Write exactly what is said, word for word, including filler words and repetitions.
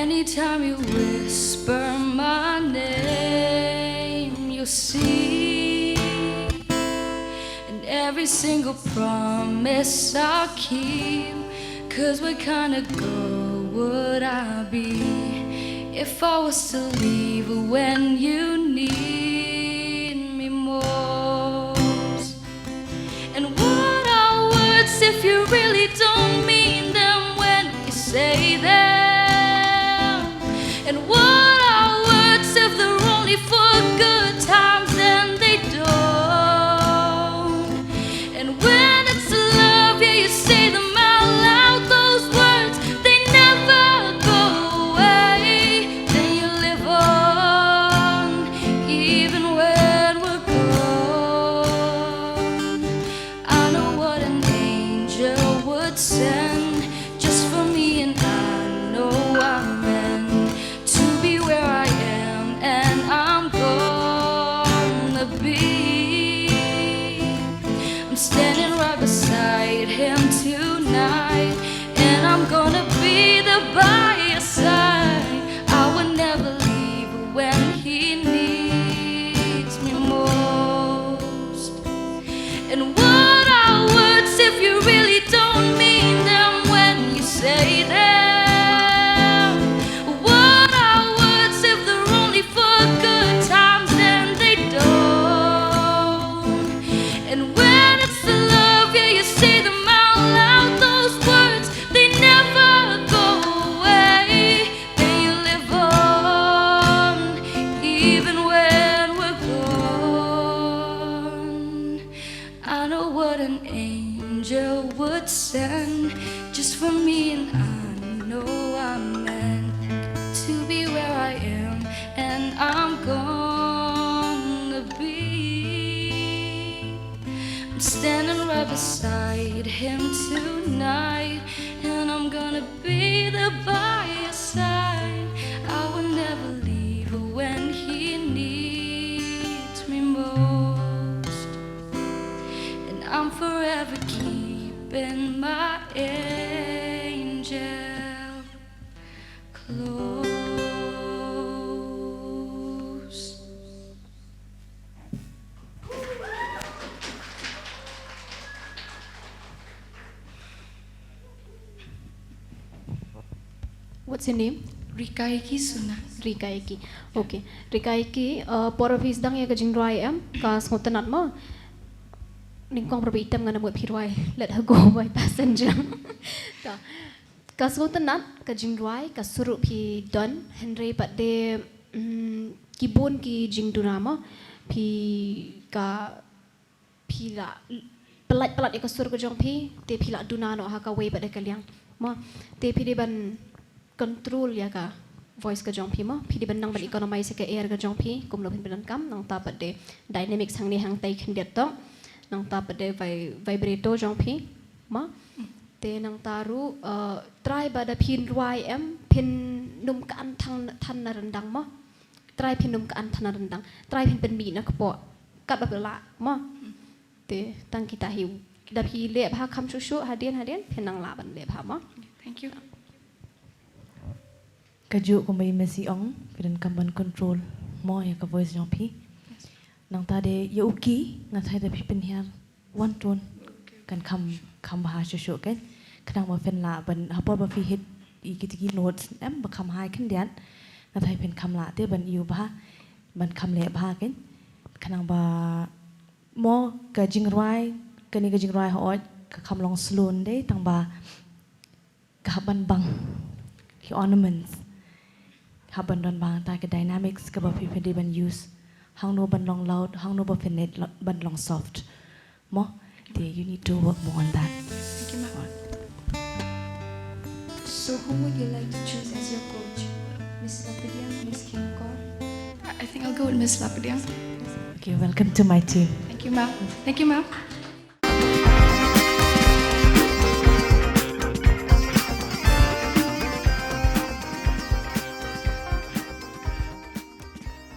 Anytime you whisper my name, you'll see. And every single promise I'll keep. 'Cause where kind of girl would I be if I was to leave when you need me most? And what are words if you really don't mean them when you say them? And what are words if they're only for good times and they don't? And when it's love, yeah, you say them out loud. Those words, they never go away. Then you live on, even when we're gone. I know what an angel would send just for me, and I know I'm meant to be where I am, and I'm gonna be. I'm standing right beside him tonight, and I'm gonna be there by his side. I would never leave when he needs me most. And what are words if you really don't mean them when you say them? What are words if they're only for good times and they don't? And when it's the love, yeah, you say them out loud. Those words, they never go away. Then you live on, even when we're gone. I know what an angel would send just for me, and I know I'm meant to be where I am, and I'm gonna be. I'm standing right beside him tonight, and I'm gonna be there by his side. I will never leave when he needs me most. And I'm forever keeping my angel close. What's your name? Rikaiki Suna. Rikaiki. Okay. Rikaiki, uh, por office dang ïa ka jingrwai em, ka sngewtynnat mo. Nyngkong por ba item ngan ym mut phi rwai. Let her go by passenger. Ta. Ka sngewtynnat, ka jingrwai, ka sur ruh phi don, hynrei pat de, mm, ki bun ki jingduna mo, phi ka, phi la, palat palat ïa ka sur ka jong phi, te phi la duna noh ha kawei pat de ka liang. Mo, te phi dei ban control ïa ka voice ka jong phi mo, phi dei ban nang ban economize ïa ka air ka jong phi, kumno phin pyndonkam, nangta pat de dynamics hangne hangtai khyndiat tok, nangta pat de vi-, vibrato jong phi. Mo? Te nangta ruh, uh, try ba da phin rwai em, phin nym ka an thang than na ryndang mo. Try phin nym ka an than na ryndang. Try phin pynmih na kpoh. Katba phi lah mo. Te tang kita hi. Da phi leh bha kham shuh shuh hadien hadien phin nang lah ban leh bha mo. Thank you. Kajuh kumba i Messi ong, phi donkam ban control mo ïa ka voice jong phi. Nangta de ïa u key, nga tharai da phi pynhiar one tone kan kham, kham bha shuh shuh kan. Khnang ba phin lah ban, ha por ba phi hit ïa kita ki notes em ba kham high khyndiat, nga tharai phin kham lah te ban ïoh bha, ban kham leh bha kan. Khnang ba mo ka jingrwai, kane ka jingrwai hooid ka kham long slow de, tang ba ka hap ban bang ki ornaments, hap ban don bang ta ki dynamics kaba phi phi dei ban use. Hangno ban long loud, hangno ba phin need lo-, ban long soft. Mo, te you need to work more on that. Thank you, ma'am. So who would you like to choose as your coach? Miss Lapadiang, Miss Khemkor? I, I think I'll go with Miss Lapadiang. Okay, welcome to my team. Thank you, ma'am. Thank you, ma'am.